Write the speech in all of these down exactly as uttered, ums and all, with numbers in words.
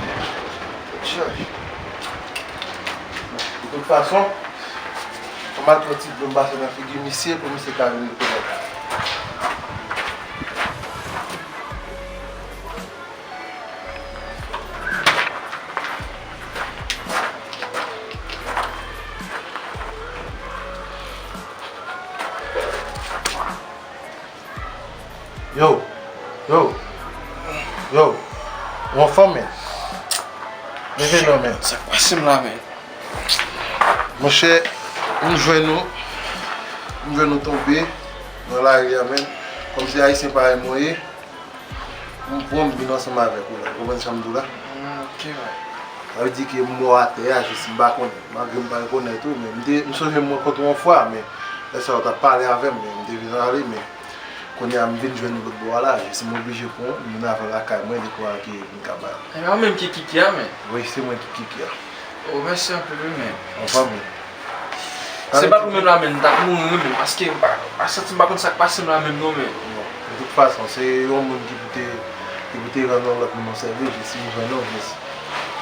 Tèt chaje. De tout fason, fò m al pran ti dlo m pase nan figi misye pou misye ka vin rekonèt. Yo, yo, yo, ou anfòm, men? Leve non, men. Sa k pase m la, men? Monchè, m jwenn ou, m jwenn ou tonbe nan lari a, men. Kòmsi Ayisyen parèy mwen ye, m pran m vin ansanm avèk ou la. Ou konprann sa m di w la? Mm, ok, wi. Sa vle di ke m wè w atè a, jis m pa konnen. Malgre m pa rekonèt ou, men m te, m sonje m rankontre w yon fwa, men lè sa a w t ap pale avè m, men m te vin ale, men kounye a m vin jwenn ou lòt bò a la, jis m oblije pran w, m vin avè w lakay mwen, depi w a ki vin ka bay. E pa w menm ki Kiki a, men? Wi, se mwen ki Kiki a. O, mèsi anpil, wi, men. Anfòm, wi. Se pa pou menm la, men, m t ap mouri, wi, men, paske m pa, pa santi m pa konn sa k pase m la menm, non, men. Bon, de tout fason, se yon moun ki pou te, ki pou te rann yon lòt moun yon sèvis, jis si m jwenn ou, jis,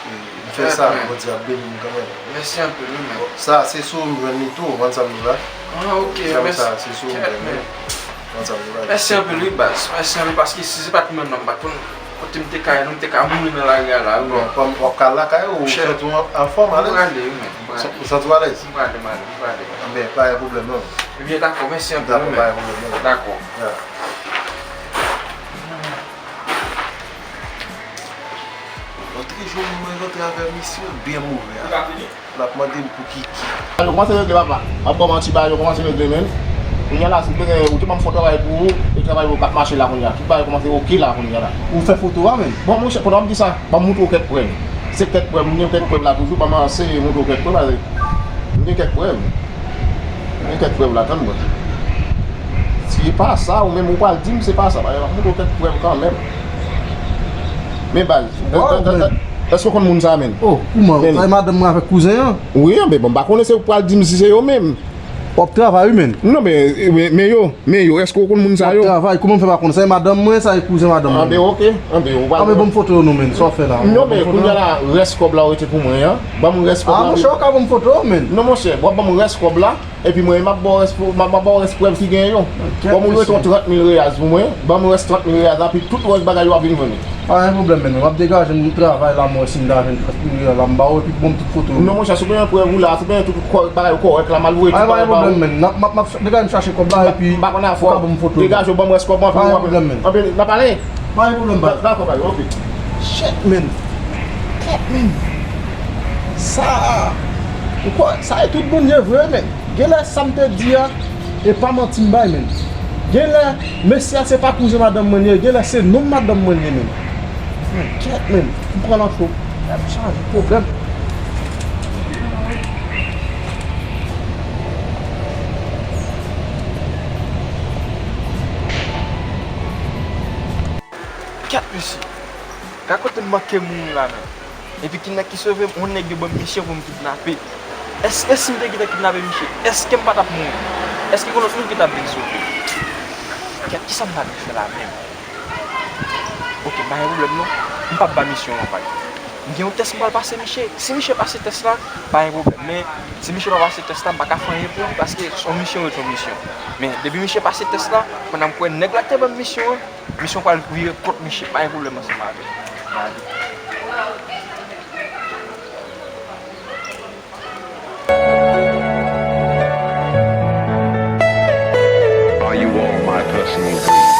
e, m fè sa, Bondye ap beni m kanmenm. Mèsi anpil, wi, men. Bon, sa, se sou ou m jwenn li tou, ou konn sa m di la? Ah, ok, mèsi. Sa, se sou ou m jwenn li. Ou konn sa m di la? Mèsi anpil, wi, baz. Mèsi anpil, paske si se pa t ou menm la, m pa t konn kote m te ka ye, non, m te ka mouri nan lari a la, wi. Bon, kòm w ap ka al lakay ou, ou santi w anfòm, alèz? M prale, wi, men, m prale. Ou santi w alèz? M prale, m prale, m prale. Anben, pa gen pwoblèm, non. Ebyen, dakò, mèsi anpil, men. Dakò, pa gen pwoblèm, non. Dakò. Ya. Lòt jou, mwen rantre avè misye, byen move a. L ap mande m pou Kiki. Yo kòmanse regle, papa. M ap ba w manti, bagay yo kòmanse regle, menn. Kounye a la, si w te gen, ou te ban m fon travay pou ou, e travay yo k ap mache la kounye a. Tout bagay kòmanse oke la kounye a la. Ou fè foto a, menn? Bon, monchè, pandan w ap di sa, ban m montre w kèk prèv. Se kèk prèv, m gen kèk prèv la toujou, ban m eseye montre w kèk prèv, paske m gen kèk prèv. M gen kèk prèv la, tann mwen. Si e pa sa, ou menm ou pral di m se pa sa, paske m ap montre w kèk prèv kanmenm. Men baz, èske w konn moun sa a, menn? Oh, kouman? Ou travay madanm mwen avèk kouzen an? Wi, men bon, m pa konnen se ou k pral di m si se yo menm. W ap travay, wi, menn. Non, men, men, men yo, men yo, èske w konn moun sa yo? W ap travay, kouman m fè pa konn? Sa e madanm mwen, sa e kouzen madanm mwen. Anben, oke, anben, ou pral. Anben, ban m foto yo non, menn, sa w fè la? Non, men kounye a la, rès kòb la ou rete pou mwen an. Ban m rès kòb la. Ah, monchè, ou ka ban m foto yo, menn. Non, monchè, w ap ban m rès kòb la. Epi mwen, m ap ba w rès, m ap, m ap ba w rès prèv ki gen yo. Bon, moun rete yon trant mil reyaz pou mwen, ban m rès trant mil reyaz la, epi tout rès bagay yo ap vin jwenn ou. Pa gen pwoblèm, men m ap degaje m travay la, m wè si m ta jwenn trant mil reyaz la, m ba w, epi ban m tout foto yo. Non, monchè, si w gen prèv ou la, si w gen tout kò-, bagay ou kòrèk la, m al voye tout bagay ba ou. Pa gen pwoblèm, men. M ap, m ap, m ap degaje m chache kòb la, epi ou ka ban m foto yo. M pa konn afè w. Degaje w, ban m rès kòb mwen, epi w ap, anpil, n ap pale. Pa gen pwoblèm, baz. Dakò, baz, oke. Shit, man. Kèt, man. Sa, ou kwè, sa e tout moun ye vre, man. Genlè sa m te di a, e pa manti m bay, man. Genlè, mesye a se pa kouzen madanm mwen li ye, genlè se nonm madanm mwen li ye, man. Man, kèt, man. M pran nan cho. Gad chanje pwoblèm. Kèt, mesye. Gad kote m manke mouri la, menn. Epi ki nèg ki sove m? Yon nèg yo ban m misye pou m kidnape. Èske si m te gentan kidnape misye, èske m pa t ap mouri? Èske gen lòt moun ki t ap vin sove m? Kèt, kisa m ta vin fè la menm? Oke, m pa gen pwoblèm non. M p ap ba misye yon vag. M gen yon tès m pral pase misye. Si misye pase tès la, pa gen pwoblèm. Men, si misye pa pase tès la, m pa ka fè anyen pou li, paske se yon misyon ret yon misyon. Men, depi misye pase tès la, pandan m kwè nèg la k te ban m misyon an, misyon pral vire kont misye, pa gen pwoblèm ansanm avè l. M ale. Are you all my personal dreams?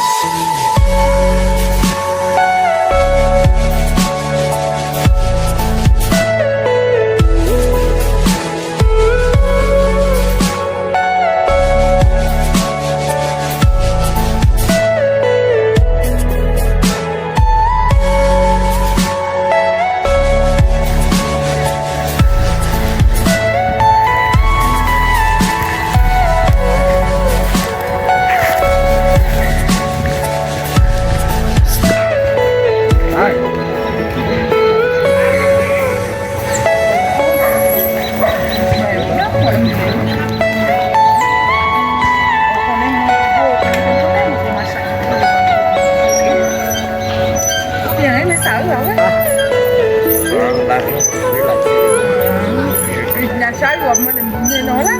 Mwen menm, mwen non la.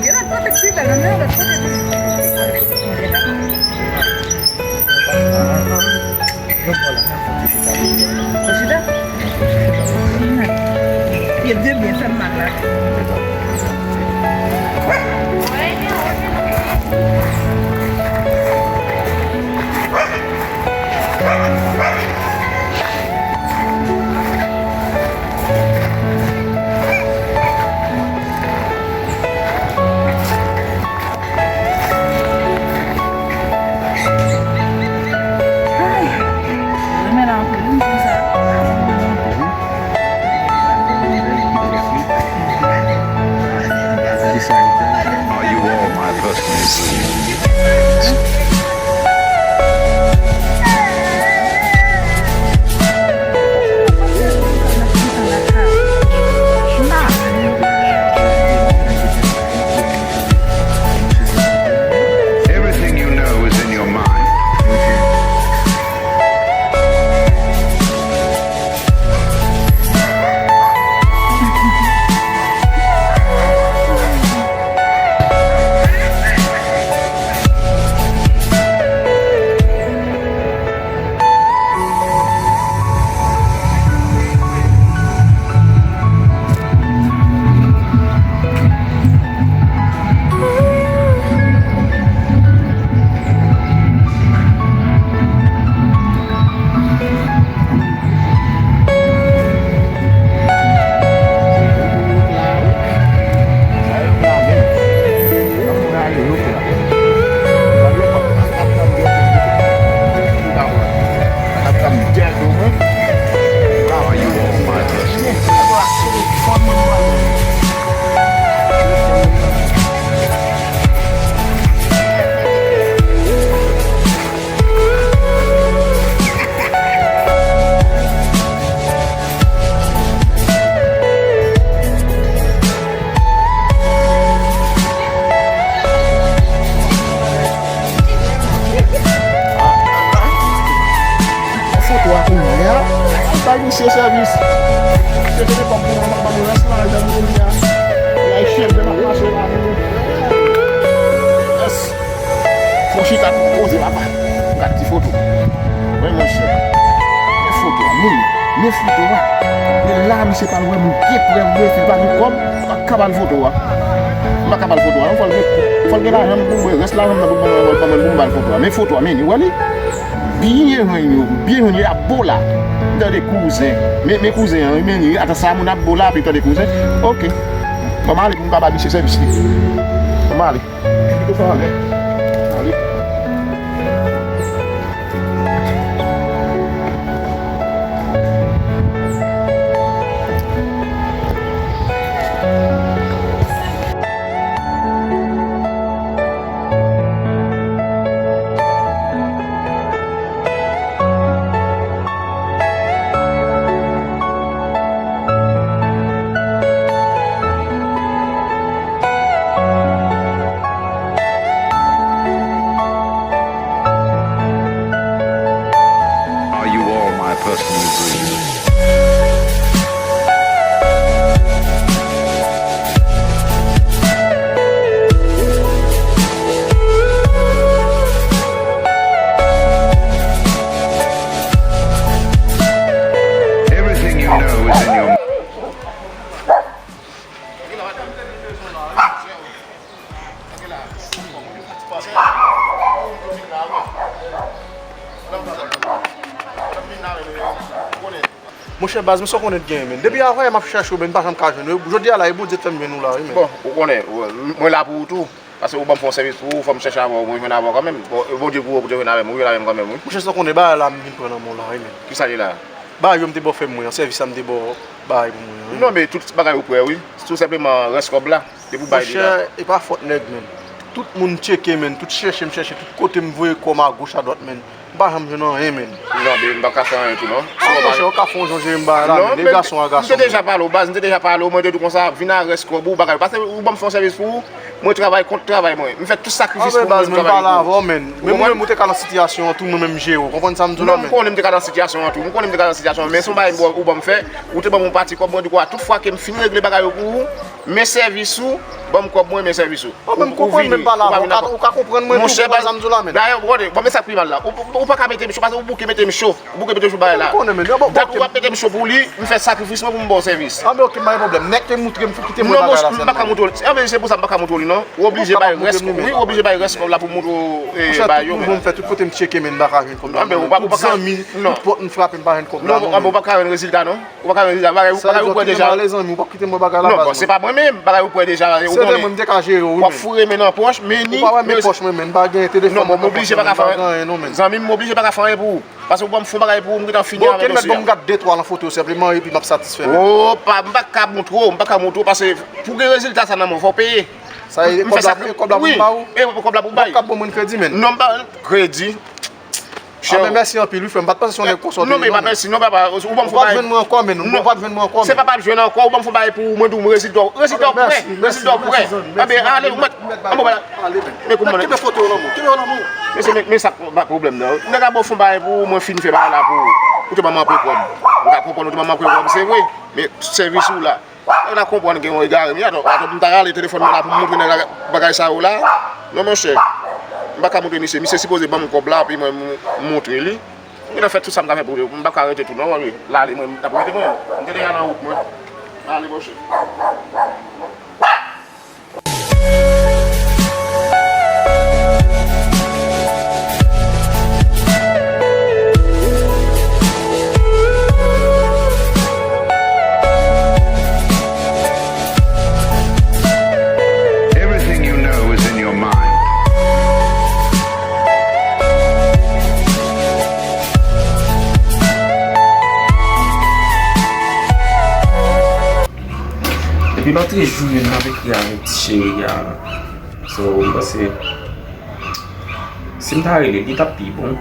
Gen lòt kote ki pi bèl, men lòt kote toujou. Ou chita? Pye de byen fè m mal la. Ay, renmen la anpil, wi, m sa. Are you all my personal Everything you know is in your mind. Foto a kounye a, al bay misye sèvis. Misye te gen kòb pou mwen, m ap ban nou rès lajan m kounye a. Lè chèf de m ap mache la. Yes. Fò chita pou poze papa. Gad ti foto. Wi, monchè. Men foto a, men, men foto a. Men la, misye pral wè m gen prèv, men fi pa gen kòb, m pa ka ba l foto a. M pa ka ba l foto a, non, fò l gen, fò l gen lajan pou mwen, rès lajan m nan pou l ban mwen, pou l ban mwen, pou m ba l foto a. Men foto a, men, ou wè li? Byen jwenn yo, byen jwenn yo, y ap bo la. Tande kouzen. Men, men kouzen an, men li, atan sa, moun ap bo la, epi tande kouzen. Oke. Ban m ale pou m ka ba misye sèvis li. Ban m ale. Pito fè anlè. Ale. Are you all my personal dreams? Everything you know is in your Monchè baz, men sa w konnen t genyen, men. Depi avanyè m ap chèche w, men m pa janm ka jwenn ou. Jodi a la, e Bondye k fè m jwenn ou la, wi, men. Bon, ou konnen, ou, mwen la pou ou tou. Paske ou ban m fè yon sèvis pou ou, fò m chèche avè w, mwen jwenn avè w kanmenm. Bon, Bondye pou ou, Bondye jwenn avè m, ou jwenn avè m kanmenm, wi. Monchè, sa w konnen, bagay la, m vin pran nan men w la, wi, men. Kisa li la? Bagay yo m te ba w fè m, wi, an, sèvis sa m te ba w, bagay pou mwen, wi. Non, men tout bagay ou prè, wi. Tou senpleman, rès kòb la. Depi w bay li la. Monchè, e pa fòt nèg, men. Tout moun tcheke, men. Tout chèche m chèche, tout kote m voye kò m agoch adwat, men. M Pa janm jwenn anyen, men. Non, men m pa ka fè anyen tou, non. Ah, monchè, ou ka fè yon jan jere m bagay la, men. E gason a gason, men. M te deja pale w, baz, m te deja pale w, mwen te di w konsa, vin a rès kòb ou, bagay. Paske ou ban m fè yon sèvis pou ou, mwen travay kont travay mwen. M fè tout sakrifis pou mwen travay pou ou. Ah, men baz, mwen pale avè w, men. Ou konprann? Mwen menm ou te ka nan sitiyasyon an tou, mwen menm m jere w. Konprann sa m di w la, men? Non, m konnen m te ka nan sitiyasyon an tou. M konnen m te ka nan sitiyasyon an, men se yon bagay ou ban m fè, ou te ban m yon pati kòb, mwen di w a, tout fwa ke m fin regle bagay yo pou ou, men sèvis ou, ban m kòb mwen, men sèvis ou. Ou menm konprann, men m pale avè w, ou ka konprann mwen tou, ou konprann sa m di w la, men. Dayè, gade, bon, men sa k pi mal la. Ou, ou, ou pa ka mete m cho, paske ou bouke mete m cho. Ou bouke mete m cho bagay la. Ou konnen, men, bon, bon, dèk ou ap mete m cho pou li, m fè sakrifis mwen pou m ba w sèvis. Ah, men ok, m pa gen pwoblèm. Nèg te moutre m kite mwen bagay la, sèlman. Non, m pa ka montre w. Ah, men se pou sa m pa ka montre w li, non. Ou oblije bay rès, wi, ou oblije bay rès kòb la pou montre w, eh, bagay yo, men. Monchè, tout mouvman m fè, tout kote m tcheke, men m pa ka jwenn kòb la, men. Tout zanmi, tout pòt m frape, m pa jwenn kòb la, non, men. Ou pa ka jwenn rezilta, non. Ou pa ka jwenn rezilta. Bagay, bagay ou pran deja. Sa vle di ou kite m ale, zanmi, ou p ap kite mwen bagay la, baz, non. Bon, se pa mwen menm, bagay ou pran deja, ou konnen. Se te mwen, m te ka jere w, wi, men. W ap foure men nan pòch, men ni, men. Ou pa wè men pòch mwen, men, m pa gen telefòn, m pa gen anyen, non, men. Non, m oblije pa ka fè anyen. Zanmi m, m oblije pa ka fè anyen pou ou. Paske ou ban m fon bagay pou ou, m gentan fini avè dosye a. Bon, ok, mèt, ban m gad de twa lan foto w senpleman, epi m ap satisfè, men. Opa, m pa ka montre w, m pa ka montre w, paske pou gen rezilta sa nan men w, fò w peye. Sa e kòb la, e kòb la pou m ba ou? Wi, e kòb la pou bay. Ou p ap ka ban mwen kredi, men. Non, m pa kredi. Ah, men mèsi anpil, wi, frè m. M pa t panse se yon nèg konsa w te ye, non, men. Non, men pa mèsi, non, papa. Ou ban m fon bagay. Ou p ap jwenn mwen ankò, men. Ou p ap jwenn mwen ankò, men. Se pa p ap jwenn ankò, ou ban m fon bagay pou ou, mwen di w, m rezilta w. Rezilta w prè. Rezilta w prè. Anben, ale, ou mèt. Anben, ale, men. Men kouman. Mèt, kenbe foto yo nan men w. Kenbe yo nan men w. Men se, men, men sa k pa pwoblèm nan. Nèg la ba w fon bagay pou ou, mwen fin fè bagay la pou ou. Ou te ban m anpe kòb. M ka konprann ou te ban m anpe kòb, se vre. Men sèvis ou la. Nèg la konprann gen yon egare. Men atò, atò, m ta rale telefòn mwen la pou m montre nèg la bagay sa yo la. Non, monchè. M pa ka montre misye. Misye sipoze ban m kòb la, epi mwen m, m montre li. M gentan fè tout sa m ka fè pou li. M pa ka rete tou, non, wi. L ale, mwen, m t ap rete, mwen. M te deja nan wout mwen. M ale, monchè. Everything you know is in your mind. Depi lòt jou, m ap ekri avèk ti cheri a. So, m panse, si m ta rele, li t ap pi bon.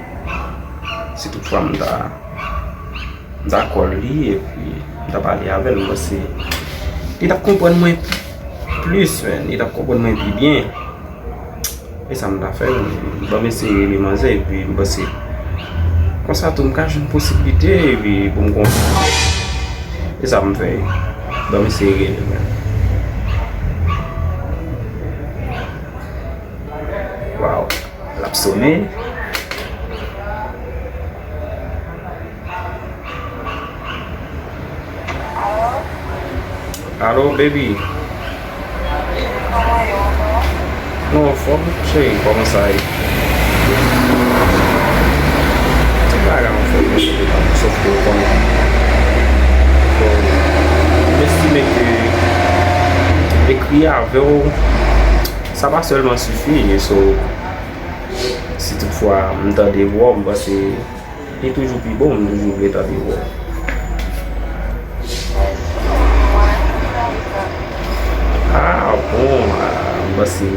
Si toutfwa m ta, m ta call li, epi m ta pale avè l, m panse, li t ap konprann mwen plis, men. Li t ap konprann mwen pi byen. E sa m ta fè, m, ban m eseye rele manzè, epi m panse, konsa tou m ka jwenn posiblite, epi pou m konn. E sa m fè, ban m eseye rele l, men. Waw, l ap sonnen. Alo, baby. Non, anfòm, cheri, kòman sa ye? Tout bagay anfòm, cheri, sòf ke ou konnen. So, m estime ke ekri avè w, sa pa sèlman sifi, so, si toutfwa m tande vwa w, m panse li toujou pi bon, m toujou vle tande vwa w. Ah, bon, ah, m panse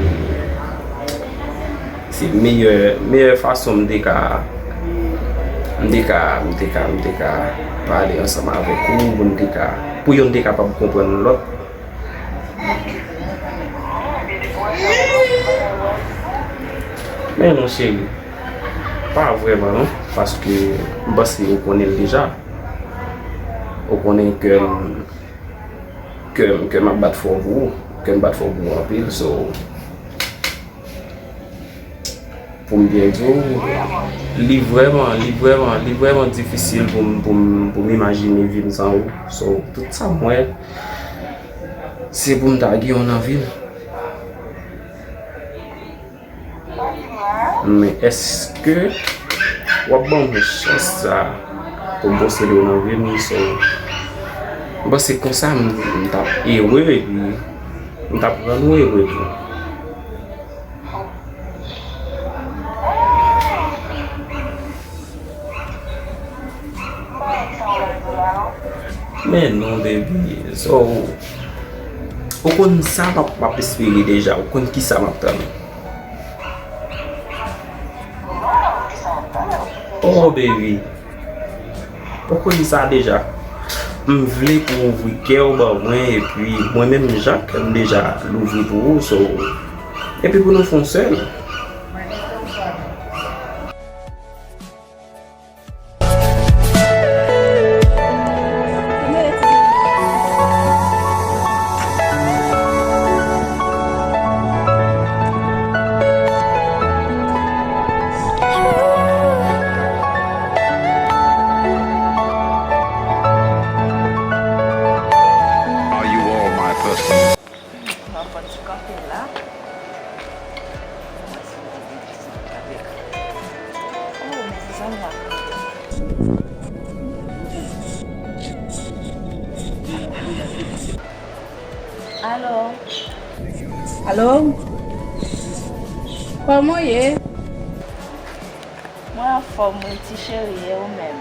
se meyè, meyè fason m te ka, m te ka, m te ka, m te ka pale ansanm avèk ou, pou m te ka, pou youn te kapab konprann lòt. Men non, cheri, pa vrèman non, paske m panse ou konnen l deja. Ou konnen kè m, kè m, kè m ap bat fò pou ou, kè m bat fò pou ou anpil, so, pou m byen di w, li vrèman, li vrèman, li vrèman difisil pou m, pou m, pou m imajine vi m san ou. So, tout sa m wè, se pou m ta gen w nan vi m. Men èske w ap ban mwen chans sa pou m posede w nan vi m? So, m panse konsa m, m t ap ere, epi m t ap rann ou ere tou. Men non, baby. So, ou konn sa m ap, m ap espere deja. Ou konn kisa m ap tann. Oh baby, ou konn sa deja. M vle pou w ouvri kè w ban mwen, epi mwen menm jan kè m deja louvri pou ou, so, epi pou nou fè yon sèl. Are you all my person? M ap fè ti kanpe la. Mwen se mwen ki sanble avèk. Oh, men se sa m ap. Alo. Alo. Kòman w ye? Mwen anfòm wi ti cheri, e ou menm?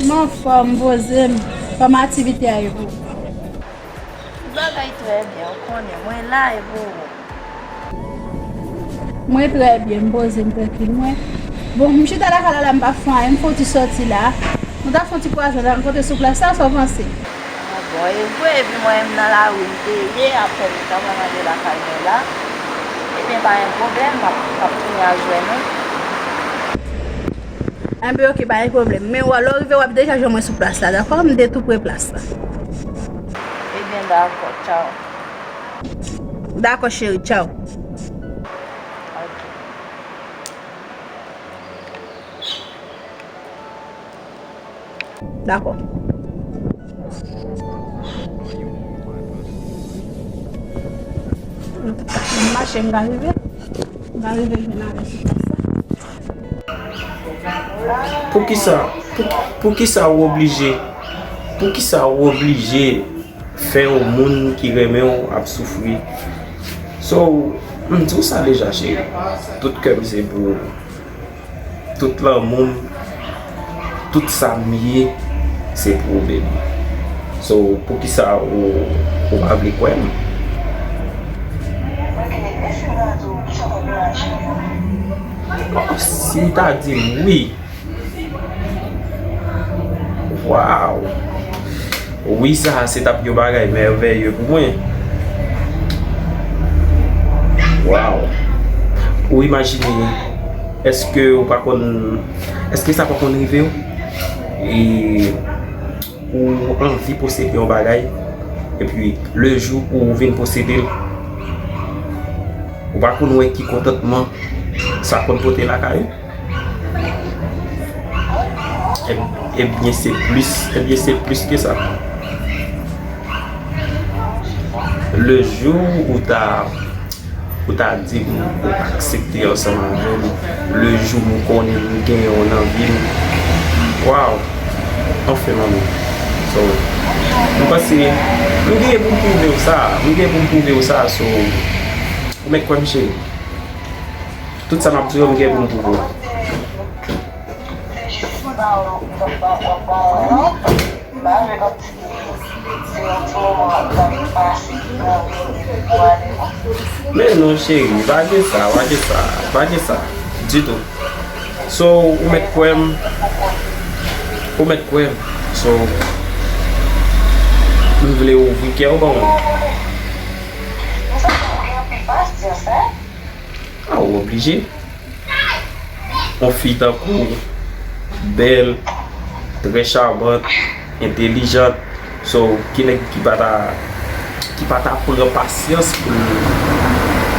M anfòm, poze m. Kòman aktivite a ye pou ou? Tout bagay trè byen, ou konnen, mwen la e pou ou. Mwen trè byen, m poze m trankil mwen. Bon, m chita lakay la, la m pa fè anyen, m fè yon ti sòti la. Nou ta fè yon ti kwaze, nou ta rankontre sou plas la, sa w panse? Ah bon, e vre, epi mwen menm nan lari m te ye, apre m ta pral rantre lakay mwen la. Ebyen, pa gen pwoblèm, m ap, m ap tounen al jwenn ou. Enben, oke, pa gen pwoblèm. Men w, lè w rive, w ap deja jwenn mwen sou plas la, dakò? M te tou pre plas la. Ebyen, dakò, tchaw. Dakò, cheri, tchaw. Ok. Dakò. M mache, m ka rive. M ka rive jwenn avè sou plas la. Poukisa, pou, poukisa ou oblije, poukisa ou oblije fè yon moun ki renmen w ap soufri? So, m di w sa deja, cheri. Tout kè m se pou ou. Tout lanmou m, tout sa m ye, se pou ou, baby. So, poukisa ou, ou pa vle kwè m? Si w ta di m wi. Waw! Wi, sa se t ap yon bagay mèvèye pou mwen. Waw! Ou imajine, èske ou pa konn, èske sa pa konn rive w? E ou anvi posede yon bagay, epi le jou ou vin posede l, ou pa konn wè ki kontantman sa konn pote lakay ou? Eb-, ebyen, se plis, ebyen, se plis ke sa. Le jou ou ta, ou ta di m ou aksepte ansanm avè m, le jou m konnen m gen yon nan vi m, waw, anfen manmi. So, m panse, m gen pou m pwouve w sa, m gen pou m pwouve w sa, so, ou mèt kwè m cheri. Tout sa m ap di yo, m gen pou m pwouve w. Men non, cheri, pa gen sa, pa gen sa, pa gen sa ditou. So, ou mèt kwè m, ou mèt kwè m. So, m vle ouvri kè w ban mwen. A, ou oblije. Yon fi tankou w, bèl, trè charmant, entèlijant. So, ki nèg ki pa ta, ki pa ta pran pasyans pou l,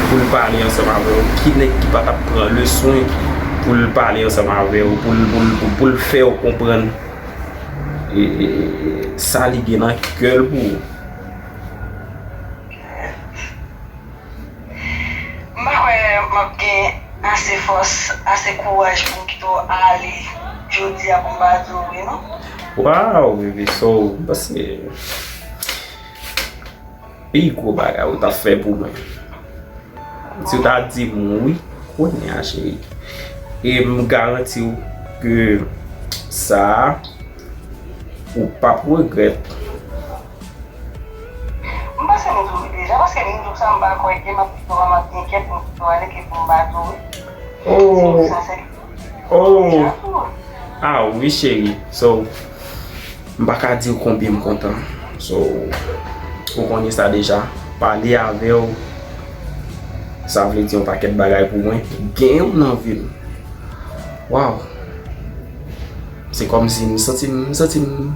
pou l pale ansanm avè w? Ki nèg ki pa t ap pran leswen pou l pale ansanm avè w, pou l, pou l, pou, pou l fè w konprann, e, e, e, sa li gen nan kè l pou ou? M pa kwè m ap gen ase fòs, ase kouraj pou m kite w ale jodi a pou m pa di w wi non. Waw, baby, so, m panse pi gwo bagay ou t ap fè pou mwen, si w ta di m wi kounye a, cheri. E m garanti w ke sa a, ou p ap regrèt. M panse m di w wi deja, paske m di w sa m pa kwè ke m ap kite w, m ap gen kè pou m kite w ale ke pou m pa di w wi. Oh, oh. Ah wi, cheri. So, m pa ka di w konbyen m kontan. So, ou konnen sa deja. Pale avè w, sa vle di yon pakèt bagay pou mwen. Genyen w nan vi m. Wow. Se kòmsi m santi m, m santi m.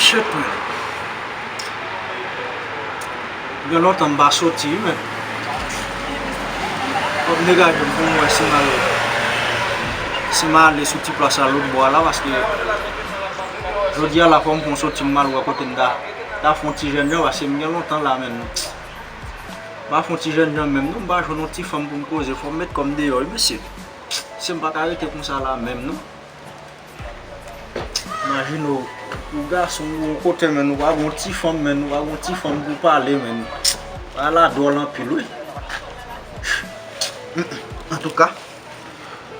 Shit, man. Gen lontan m pa soti, wi, men. Fòk m degaje m pou m wè si m al, si m ale sou ti plas la lòt bò a la, paske jodi a la fò m fè yon soti, m al wè kote m ta, ta fè yon ti jènjan, paske m gen lontan la, men. M pa fè yon ti jènjan menm, non, m pa jwenn yon ti fanm pou m poze, fò m met kò m deyò, wi, mesye. Si m pa ka rete konsa la menm, non. Imajine w, ou gason, ou yon kote, men ou pa gon ti fanm, men ou pa gon ti fanm pou pale, men. Bagay la dwòl anpil, wi. Antouka,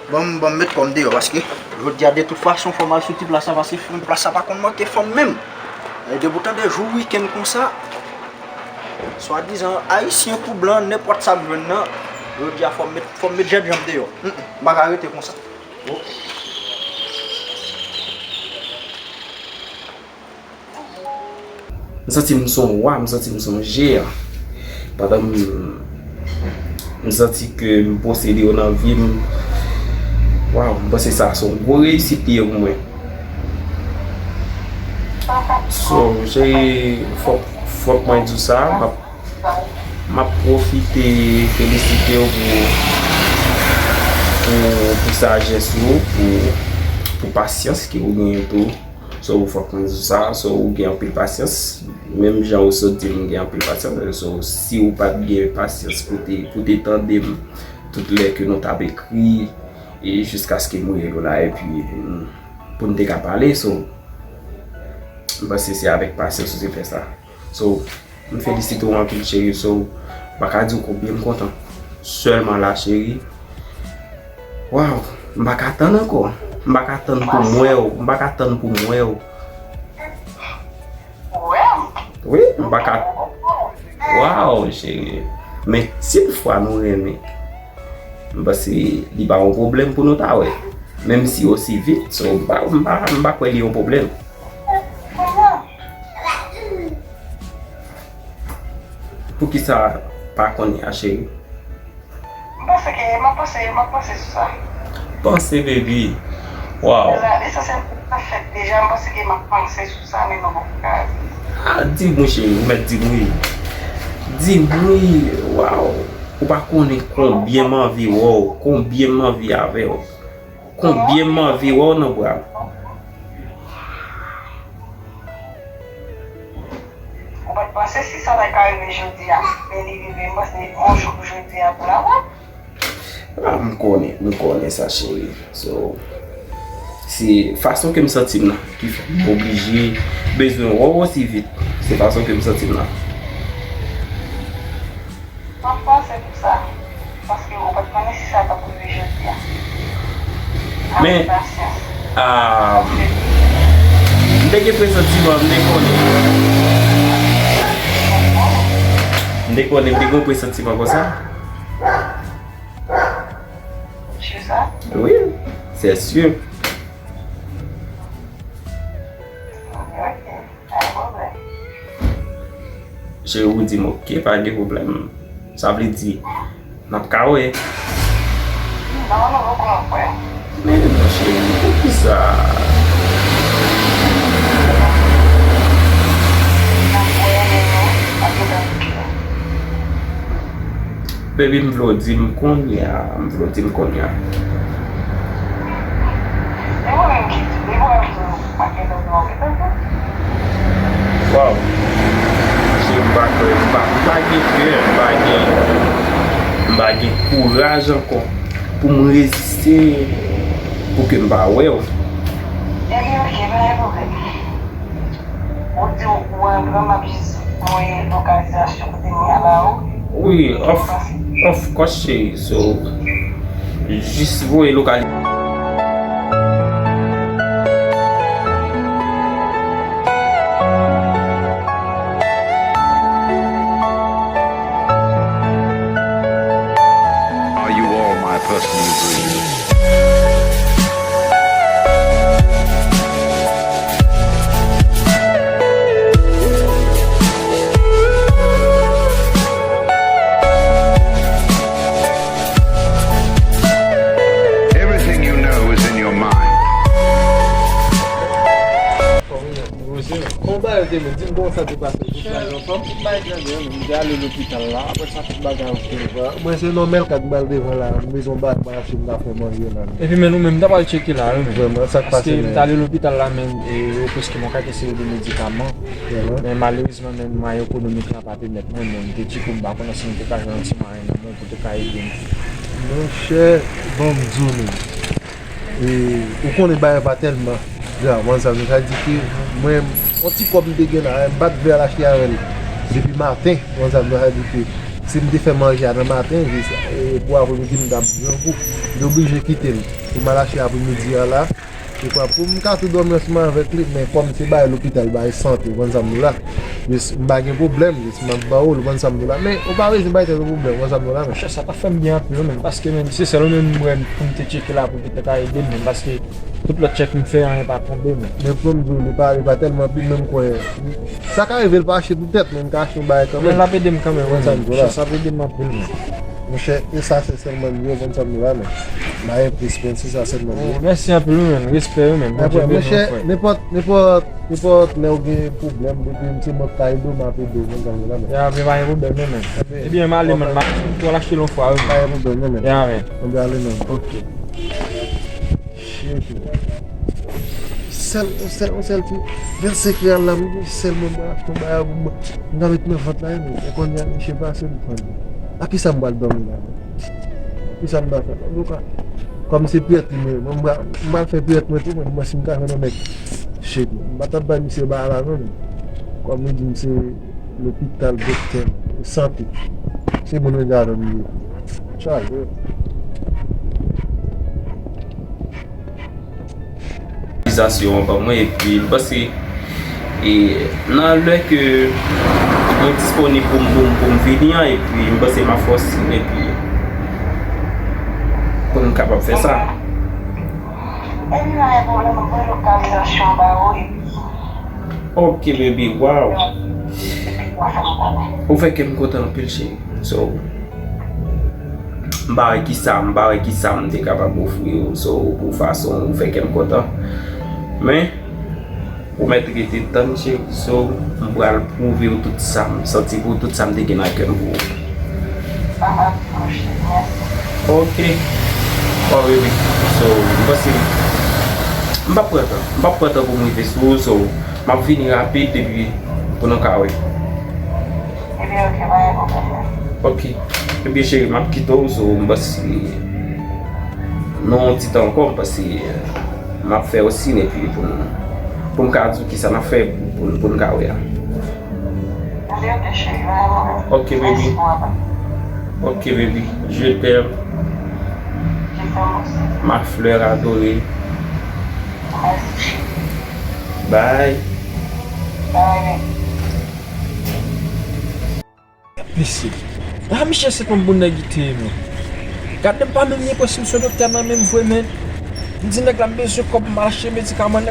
ban m, ban m met kò m deyò, paske jodi a, de tout fason, fò m al sou ti plas la, paske fanm, plas la pa konn manke fanm menm. E depi w tande jou wikenn konsa, swadizan ayisyen kou blan, nenpòt sa m jwenn nan, jodi a, fò m met, fò m met jènjan m deyò. M pa ka rete konsa. M santi m se yon wa, m santi m se yon jeyan. Pandan m, m santi ke m posede yo nan vi m. Waw, m panse sa se yon gwo reyisit li ye pou mwen. So, cheri, fòk, fòk mwen di w sa, m ap M ap pwofite felisite w pou, pou, pou sajès ou, pou, pou pasyans ke ou genyen tou. So, fòk mwen di w sa, so, ou gen anpil pasyans. Menm jan ou sot di m, ou gen anpil pasyans. So, si ou pa t gen pasyans pou te, pou te tande m tout lè ke nou t ap ekri, e jiskaske m rele w la, epi, mm, pou n te ka pale, so, m panse se avèk pasyans ou te fè sa. So, m felisite w anpil, cheri. So, m pa ka di w konbyen m kontan. Sèlman la, cheri. Waw, m pa ka tann ankò. M pa ka tann pou m wè w. M pa ka tann pou m wè w. Wi, m pa ka. Waw, cheri. Men si toutfwa nou renmen, m panse li pa yon pwoblèm pou nou ta wè. Menm si osi vit, so, m pa, m pa, m pa kwè li yon pwoblèm. Poukisa pa konnen a, cheri? M panse ke, m ap panse, m ap panse sou sa. Panse, baby. Waw. Lesansyèl, sa fèt deja, m panse ke m ap panse sou sa, men nou poko ka. Ah, di m wi, cheri, ou mèt di m wi. Di m wi, waw. Ou pa konnen konbyen m anvi wè w, konbyen m anvi avè w. Konbyen m anvi wè w nan bra m. Ou pa t panse si sa ta ka rive jodi a, men li rive, m panse yon jou pou jodi a pou l avè. Ah, m konnen, m konnen sa, cheri. So, se fason ke m santi m nan ki fè m oblije bezwen wè w osi vit. Se fason ke m santi m nan. M ap panse pou sa, paske ou pa t konnen si sa t ap rive jodi a. Men, avèk pasyans. Ah, m te gen presantiman, m te konnen. M te konnen, m te gen yon presantiman konsa. Ou si sa? Wi, c'est sûr. Ok. Pa gen pwoblèm. Cheri, ou di m, "Ok, pa gen pwoblèm." Sa vle di, n ap ka wè. Non, nou poko ap wè. Men non, cheri, poukisa? N ap wè, men nou pa gen tan pou kite. Baby, m vle w di m kounye a, m vle w di m kounye a. E mwen menm ki di, e mwen menm ki di, m pa gen lòt non, wi, tonton. Waw. Mesye, m pa kwè, m pa, m pa gen kè, m pa gen, m pa gen kouraj ankò pou m reziste. Pou ke m pa wè w. Ebyen, oke, pa gen pwoblèm. Ou di w wè m, m ap jis voye lokalizasyon kote m ye a ba ou. Wi, of, of course, cheri. So, jis voye lokalizasyon. Are you all my personal dreams? Everything you know is in your mind. Kòman bagay yo te menm? Di m kòman sa te pase. Tout bagay anfòm? Tout bagay tranke, men m te ale lopital la. Apre sa, tout bagay oke. Mwen se nòmal k ap ba l devan la. M bezwen bay mwen achte m ta fè manje la. Epi men ou menm, m ta pral tcheke la, wi, men. Vrèman, sa k pase, men? Paske m t ale lopital la, men, e, yo prèske mwen ka te sere de medikaman. Vrèman. Men malerezman, men, mwayen ekonomik la pa pèmèt mwen, men m te tcheke, m pa konnen si m te ka jwenn yon ti mwayen nan men w pou te ka ede m. Monchè, ban m di w, men. E, ou konnen bagay pa tèlman grav, ou konn sa m vle di ke mwen, yon ti kòb m te gen la, m pa t vle al achte avè l depi maten, ou konn sa m vle di ke si m te fè manje a nan maten, jis, e, pou apremidi m t ap grangou, m te oblije kite l pou m al achte apremidi a la, e pou, pou m ka tou dòmi ansanm avèk li, men kòm se bagay lopital, bagay sante, ou konn sa m vle di w la, jis m pa gen pwoblèm, jis m ap ba w l, ou konn sa m vle di w la, men ou pa bezwen bay tèt ou pwoblèm, ou konn sa m vle di w la, men. Monchè, sa ta fè m byen anpil, wi, men, paske, men, se sèl ou menm m wè pou m te tcheke la, pou te ka ede m, men, paske tout lòt tchèk m fè, anyen pa tonbe, men. Men pou m di w, li pa, li pa tèlman anpil, men m kwè. Sa ka rive l pa achte pou tèt, men m ka achte yon bagay kanmenm. Men l ap ede m kanmenm, wi, men. Sa m di w la. Sa ap ede m anpil, men. Monchè, e sa se sèlman m ye, ou konn sa m di w la, men. M pa gen plis, men se sa sèlman m ye. Oh, mèsi anpil, wi, men. Respè, wi, men. Bondye beni w, frè. Nenpòt, nenpòt, nenpòt lè ou gen pwoblèm, depi m se mwen k ka ede w, m ap ede w, ou konn sa m di w la, men. Ya, men pa gen pwoblèm, non, men. Ebyen, m ale, men. M ap tou al achte l yon fwa, wi, men. Pa gen pwoblèm, non, men. Ya, men. Ann ale, men. Ok. Shit, man. Sèl, yon sèl, yon sèl ti vennsenk reyal la, m di sèl mwen, mwen achte yon bagay pou mwen. M ka met nan vant la, men. E kounye a, misye pase, m pran li. A kisa m pral dòmi la, men? Kisa m pral fè? An tou ka, kòm se pyèt li, men, mwen, m pral, m pral fè pyèt mwen tou, men, mwen, si m ka jwenn yon nèg. Shit, man. M pa t ap bay misye bagay la, non, men. Kòm li di m se lopital, doktè, sante. Se moun regadan m ye. Chaje. Òganizasyon an ban mwen, epi m panse, e, nan lè ke mwen disponib pou m, pou m, pou m vini an, epi m panse m ap fè yon siy, epi pou m kapab fè sa. Epi pa gen pwoblèm, mwen voye lokalizasyon an ba ou, epi Ok, baby, wow. Ou fè kè m kontan anpil, cheri. So, m pa wè kisa, m pa wè kisa m te kapab ofri w. So, pou fason ou fè kè m kontan. Men, ou mèt rete tann, cheri. So, m pral pwouve w tout sa m santi pou w, tout sa m te gen nan kè m pou ou. Ok. Bon, baby. So, m panse m p ap pran tan. M p ap pran tan pou m rive sou ou. So, m ap vini rapid epi pou nou ka wè. Ebyen, ok, pa gen pwoblèm. Ok. Ebyen, cheri, m ap kite w. So, m panse nan yon ti tan ankò, m panse m ap fè yon siy epi pou nou, pou m ka di w kisa n ap fè pou, pou, pou n ka wè a. Ok, baby. Ok, baby. Je t'aime. Ma fleur adorée. Bye. Mesye. Ah, misye se konn bon nèg li te ye, men. Gade m pa menm gen prensip sou doktè nan men m vre, men. M di nèg la m bezwen kòb pou m achte medikaman.